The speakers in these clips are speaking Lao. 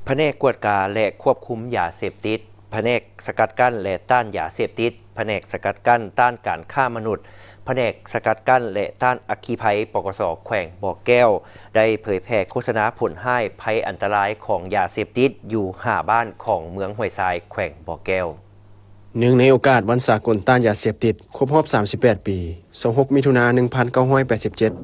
ພະແນກກວດກາ ແລະ ຄວບຄຸມຢາເສບຕິດ, ພະແນກສະກັດກັ້ນ ແລະ ຕ້ານຢາເສບຕິດ, ພະແນກສະກັດກັ້ນຕ້ານການຄ້າມະນຸດ, ພະແນກສະກັດກັ້ນ ແລະ ຕ້ານອັກຄີໄພ ປກສ ແຂວງບໍ່ແກ້ວ ໄດ້ເຜີຍແຜ່ໂຄສະນາຜົນຮ້າຍໄພອັນຕະລາຍຂອງຢາເສບຕິດ ຢູ່ຫ້າບ້ານຂອງເມືອງຫ້ວຍຊາຍ ແຂວງບໍ່ແກ້ວ. ເນື່ອງໃນໂອກາດວັນສາກົນຕ້ານຢາເສບຕິດ ຄົບຮອບສາມສິບແປດປີ ຊາວຫົກ ມິຖຸນາ ໜຶ່ງພັນເກົ້າຮ້ອຍແປດສິບເຈັດ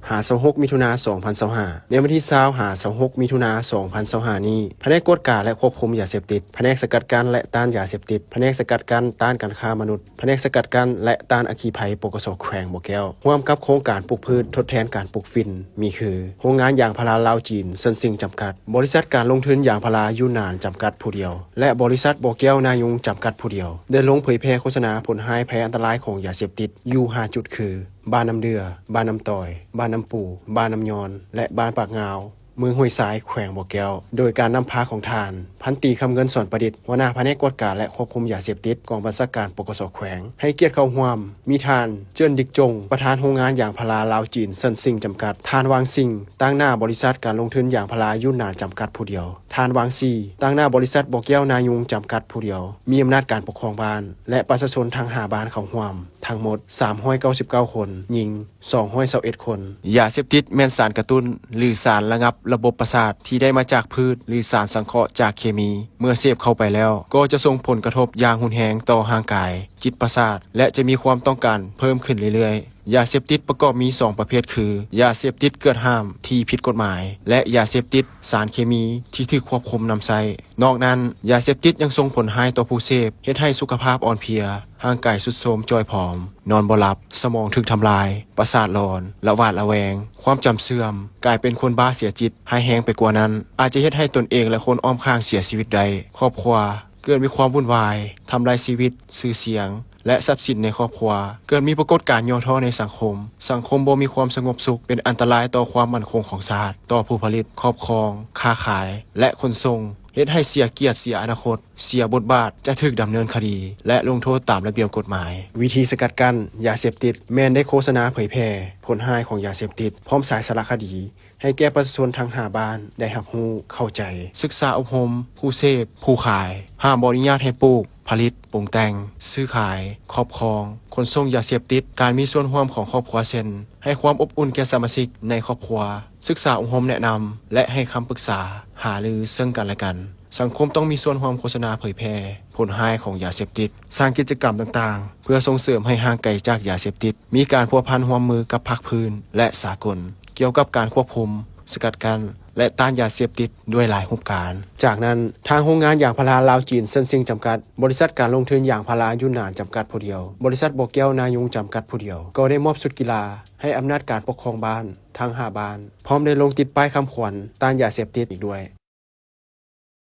ຫາ ຊາວຫົກ ມິຖຸນາ ສອງພັນຊາວຫ້າ ໃນວັນທີຊາວ ຫາ ຊາວຫົກ ມິຖຸນາ ສອງພັນຊາວຫ້ານີ້ ພະແນກກວດກາ ແລະ ຄວບຄຸມຢາເສບຕິດ, ພະແນກສະກັດກັ້ນ ແລະ ຕ້ານຢາເສບຕິດ, ພະແນກສະກັດກັ້ນຕ້ານການຄ້າມະນຸດ, ພະແນກສະກັດກັ້ນ ແລະ ຕ້ານອັກຄີໄພ ປກສ ແຂວງບໍ່ແກ້ວ ຮ່ວມກັບໂຄງການປູກພືດທົດແທນການປູກຝິ່ນ ມີຄື ໂຮງງານຢາງພາລາລາວຈີນ ເຊິນຊິງ ຈຳກັດ, ບໍລິສັດການລົງທຶນຢາງພາລາຢູນນານ ຈຳກັດຜູ້ດຽວ ແລະ ບໍລິສັດບໍ່ແກ້ວນາຍຸງ ຈຳກັດຜູ້ດຽວ ໄດ້ລົງເຜີຍແຜ່ໂຄສະນາຜົນຮ້າຍໄພອັນຕະລາຍຂອງຢາເສບຕິດ ຢູ່ຫ້າຈຸດຄື ບ້ານນ້ຳເດື່ອ, ບ້ານນ້ຳຕອຍ, ບ້ານນ້ຳປູ, ບ້ານນ້ຳຍອນ ແລະ ບ້ານປາກງາວ ເມືອງຫ້ວຍຊາຍ ແຂວງບໍ່ແກ້ວ ໂດຍການນຳພາຂອງທ່ານ ພັນຕີ ຄຳເງິນ ສອນປະດິດ ຫົວໜ້າພະແນກກວດກາ ແລະ ຄວບຄຸມຢາເສບຕິດ ກອງບັນຊາການ ປກສ ແຂວງ ໃຫ້ກຽດເຂົ້າຮ່ວມ ມີທ່ານ ເຈີນດິກຈົງ ປະທານໂຮງງານຢາງພາລາລາວຈີນ ເຊິນຊິງ ຈຳກັດ, ທ່ານ ຫວ່າງຊິງ ຕາງໜ້າບໍລິສັດການລົງທຶນຢາງພາລາຢູນນານ ຈຳກັດຜູ້ດຽວ, ທ່ານ ຫວ່າງຊີ ຕາງໜ້າບໍລິສັດບໍ່ແກ້ວນາຍຸງ ຈຳກັດຜູ້ດຽວ, ມີອຳນາດການປົກຄອງບ້ານ ແລະ ປະຊາຊົນທັງຫ້າບ້ານເຂົ້າຮ່ວມ ທັງໝົດ ສາມຮ້ອຍເກົ້າສິບເກົ້າຄົນ, ຍິງ ສອງຮ້ອຍຊາວເອັດຄົນ. ຢາເສບຕິດແມ່ນສານກະຕຸ້ນ ຫຼື ສານລະງັບລະບົບປະສາດທີ່ໄດ້ມາຈາກພືດ ຫຼື ສານສັງເຄາະຈາກເຄມີ. ເມື່ອເສບເຂົ້າໄປແລ້ວ ກໍຈະສົ່ງຜົນກະທົບຢ່າງຮຸນແຮງຕໍ່ຮ່າງກາຍ, ຈິດປະສາດ ແລະ ຈະມີຄວາມຕ້ອງການເພີ່ມຂຶ້ນເລື້ອຍໆ. ຢາເສບຕິດປະກອບມີສອງປະເພດຄື ຢາເສບຕິດເກືອດຫ້າມທີ່ຜິດກົດໝາຍ ແລະ ຢາເສບຕິດສານເຄມີທີ່ຖືກຄວບຄຸມນຳໃຊ້. ນອກນັ້ນ, ຢາເສບຕິດຍັງສົ່ງຜົນຮ້າຍຕໍ່ຜູ້ເສບ, ເຮັດໃຫ້ສຸຂະພາບອ່ອນເພຍ, ຮ່າງກາຍຊຸດໂຊມຈ່ອຍຜອມ, ນອນບໍ່ຫຼັບ, ສະໝອງຖືກທຳລາຍ, ປະສາດຫຼອນ, ລະຫວາດລະແວງ, ຄວາມຈຳເສື່ອມ, ກາຍເປັນຄົນບ້າເສຍຈິດ, ຮ້າຍແຮງໄປກວ່ານັ້ນ, ອາດຈະເຮັດໃຫ້ຕົນເອງ ແລະ ຄົນອ້ອມຂ້າງເສຍຊີວິດໄດ້. ຄອບຄົວເກີດມີຄວາມວຸ່ນວາຍ, ທຳລາຍຊີວິດ, ຊື່ສຽງ ແລະ ຊັບສິນໃນຄອບຄົວ, ເກີດມີປາກົດການຫຍໍ້ທໍ້ໃນສັງຄົມ, ສັງຄົມບໍ່ມີຄວາມສະຫງົບສຸກ, ເປັນອັນຕະລາຍຕໍ່ຄວາມໝັ້ນຄົງຂອງຊາດ, ຕໍ່ຜູ້ຜະລິດ, ຄອບຄອງ, ຄ້າຂາຍ ແລະ ຂົນສົ່ງ, ເຮັດໃຫ້ເສຍກຽດ, ເສຍອະນາຄົດ, ເສຍບົດບາດ, ຈະຖືກດຳເນີນຄະດີ ແລະ ລົງໂທດຕາມລະບຽບກົດໝາຍ. ວິທີສະກັດກັ້ນຢາເສບຕິດ ແມ່ນໄດ້ໂຄສະນາເຜີຍແຜ່ຜົນຮ້າຍຂອງຢາເສບຕິດ ພ້ອມສາຍສາລະຄະດີ ໃຫ້ແກ່ປະຊາຊົນທັງຫ້າບ້ານໄດ້ຮັບຮູ້ເຂົ້າໃຈ, ສຶກສາອົບຮົມຜູ້ເສບ, ຜູ້ຂາຍ, ຫ້າມບໍ່ອະນຸຍາດໃຫ້ປູກ, ຜະລິດ, ປຸງແຕ່ງ, ຊື້ຂາຍ, ຄອບຄອງ, ຂົນສົ່ງຢາເສບຕິດ, ການມີສ່ວນຮ່ວມຂອງຄອບຄົວ ເຊັ່ນ ໃຫ້ຄວາມອົບອຸ່ນແກ່ສະມາຊິກໃນຄອບຄົວ, ສຶກສາອົບຮົມແນະນຳ ແລະ ໃຫ້ຄຳປຶກສາ, ຫາລືເຊິ່ງກັນແລະກັນ. ສັງຄົມຕ້ອງມີສ່ວນຮ່ວມໂຄສະນາເຜີຍແຜ່ຜົນຮ້າຍຂອງຢາເສບຕິດ, ສ້າງກິດຈະກຳຕ່າງໆ ເພື່ອສົ່ງເສີມໃຫ້ຫ່າງໄກຈາກຢາເສບຕິດ, ມີການພົວພັນຮ່ວມມືກັບພາກພື້ນ ແລະ ສາກົນ ກ່ຽວກັບການຄວບຄຸມ, ສະກັດກັ້ນ ແລະ ຕ້ານຢາເສບຕິດດ້ວຍຫຼາຍຮູບການ. ຈາກນັ້ນ, ທາງໂຮງງານຢາງພາລາລາວຈີນ ເຊິນຊິງ ຈຳກັດ, ບໍລິສັດການລົງທຶນຢາງພາລາຢູນນານ ຈຳກັດຜູ້ດຽວ, ບໍລິສັດບໍ່ແກ້ວນາຍຸງ ຈຳກັດຜູ້ດຽວ ກໍໄດ້ມອບຊຸດກິລາໃຫ້ອຳນາດການປົກຄອງບ້ານທັງຫ້າບ້ານ, ພ້ອມໄດ້ລົງຕິດປ້າຍຄຳຂວັນຕ້ານຢາເສບຕິດອີກດ້ວຍ.